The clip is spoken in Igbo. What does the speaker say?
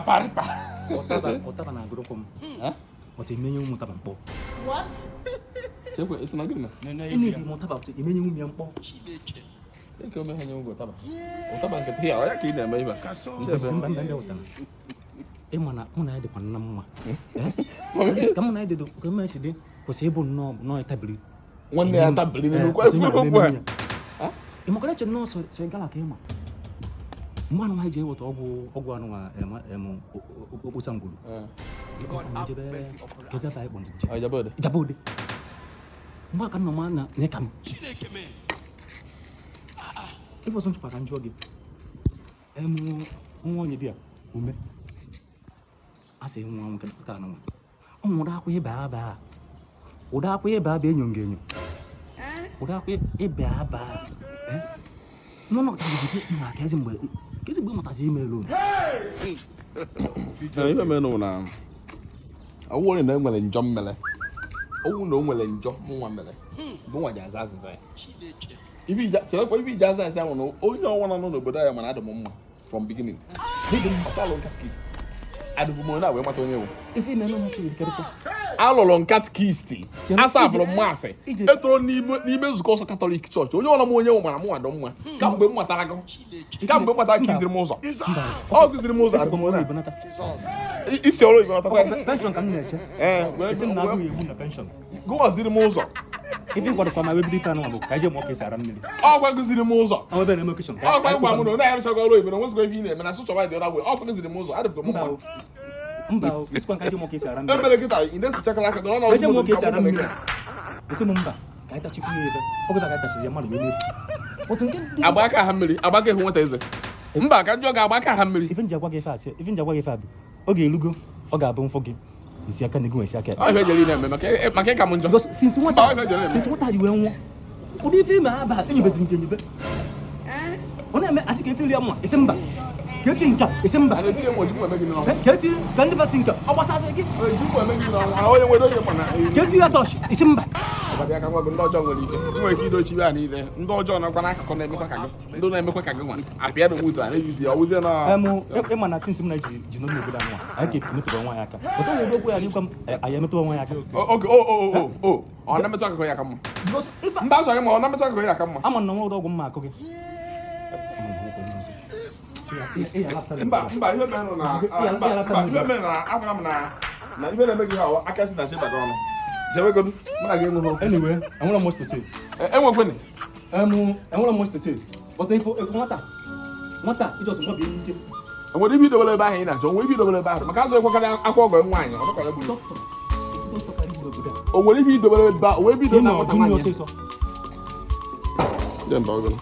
Paparịpa. Ụtaba na-agụrụkwụ m, ọtụ emenye ụmụ ụtaba mkpọ. What? Chekwe, esi na gịnị na? Enedi m ụtaba, ọtụ emenye ụmụ ya mkpọ. Eke ome ha nye ụgwọ ụtaba. Ụtaba nke ya, ọ ya ka ị na-eme ibe. Mba, mba, mba, ụtaba. Ịma na mụ na ya dịkwa na mma. Ka mụ na ya dịdo ka mma si dị kwesịrị ịbụ nnọọ nnọọ tabiri. Nwanne ya tabiri n'elu kwa ekwu okwu a. Ị makwara eche nnọọ sọ gala ka ịma mgbe anụ nwaanyị ji eweta ọgwụ anụ nwa okposa ngwuru jebe anyị kpọ njem Ijabode. Mgbe aka nnọọ ma na na ka m ife ọzọ nchụkwa ka njụọ gị nwa onye dị a ume a sị nwa nwoke dọkịta anụ nwa ọ nwụrụ akwa ịba aba ụdị akwa ịba aba enyo nga enyo ụdị akwa ịba aba n'ụlọ ktazi na ka ezi mgbe mụtazi ime elu. Ife mere nụ na ọwụ na enwere njọ mmele, ọwụ na o nwere njọ mụnwa mere, mụnwa ji aza azịza ya. Cherekwa ibe iji aza azịza ahụ na onye ọnwa nọ n'obodo ya mana adị m mma from beginning. Alụrụ m catechist. Adịbụ m onye a wee mata onye wụ. Ife ime nụ maka erikerịta. Alụrụ m catechist. Asa abụrụ m maasị. Etoro n'ime nzukọ nsọ Katọlik chọọchị. Onye ọla m onye wụ mara mụnwa dị mma. Kamgbe m matara gị. Kamgbe m matara ka iziri m ụzọ. Ọ gụziri m ụzọ. Esikwa m ọrụ oyibo nata. Isi ọrụ oyibo natakwa. Penshọn ka m na-eche. Esi m na agụghị egbu na penshọn. Gụwaziri m ụzọ. Ife ịgwadokwa ma wee bido ife anụ bụ ka anyị jee mụọ ka esi ara mmiri. Ọ gwa gụziri m ụzọ. Ọ ebe na-eme okeshọn. Ọ gwa gwa m na onye arụchaghị ọrụ oyibo na nwezikwa ife ị na-eme na sụchọba dị ọra wee. Ọ gwa gụziri m ụzọ. Adịfụkwa m Mba mma. o. Mba o. Esikwa ka anyị jee mụọ ka esi ara mmiri. Ebere kịta ị na-esichakala aka gọrọ na Eje mụọ ka esi ara mmiri. ọzọ. Esi m mba ka anyị tachikwu ya ife. Oge ka anyị tachizi ya mmadụ wee n'efu. Otu nke ndị Agba aka ha mmiri, agba aka ehu nwata eze. Mba ka njọ ga-agba aka ha mmiri. Ife nji agwa gị ife a sị, ife nji agwa gị ife a bụ oge elugo ọ ga-abụ mfọ gị isi aka na ego esi aka. Ọ ife jere ị na-eme maka ịka m njọ. Because since nwata Ọ ife jere eme. since nwata ji wee nwụọ ụdị ife ime aba enyebezi nke enyebe ọ na-eme asị ka etiri ya mma esi mba ka eti nka esi mba A na-etiri m ojikwa eme gị n'ọnwa. ka eti ka ndị bati nka ọ gbasasị gị Ojikwa eme gị n'ọnwa. Onye nwere onye mana. ka eti ya tọọchị esi mba. Ọbadị aka nwa gị ndị ọjọọ nwere ike. Ị nwere ike idochi ibe a niile. Ndị ọjọọ nọkwa n'akụkụ na-emekwa ka gị. Ndị na-emekwa ka gị nwa. Apịa na onwe a na-eyuzi ya. Ọ wụzie na Ịma na since m na ji ji nọ n'obodo anụ a anyị ka emetụrụ nwaanyị aka ọtọ nwere okwu ya n'ịgwa m anyị emetụrụ nwaanyị aka. Oge o o o o ọ na-emetụ akụkụ ya aka mma. Because ife Mba azụ gị ma ọ na-emetụ akụkụ ya aka mma. ama na nwa ọgwụ mma akụ gị. Mba mba ihe mere na mba mba ihe mere na agwara m na ibe na-eme gị ha aka si na chi baga ọnụ. Jewegodu mụ na gị enweghị okwu. Anyway, enwere much to say. Enwekwene. Enwere much to say. But if nwata nwata ijọsọ nwa bụ ike. Enwere ibe idobere ebe ahụ ị na-achọ, onwere ibe idobere ebe ahụ maka azụ ekwekarị akwa ọgọ nwaanyị ọ dịka ya gburu. Dọkịta, ifu dọkịta karị gburu obodo a. O nwere ibe idobere ebe ahụ, o nwere ibe Ị idobere nọ na nwata jụ mmiri nwaanyị. ọsịsọ. Jee mba ọgọlọ.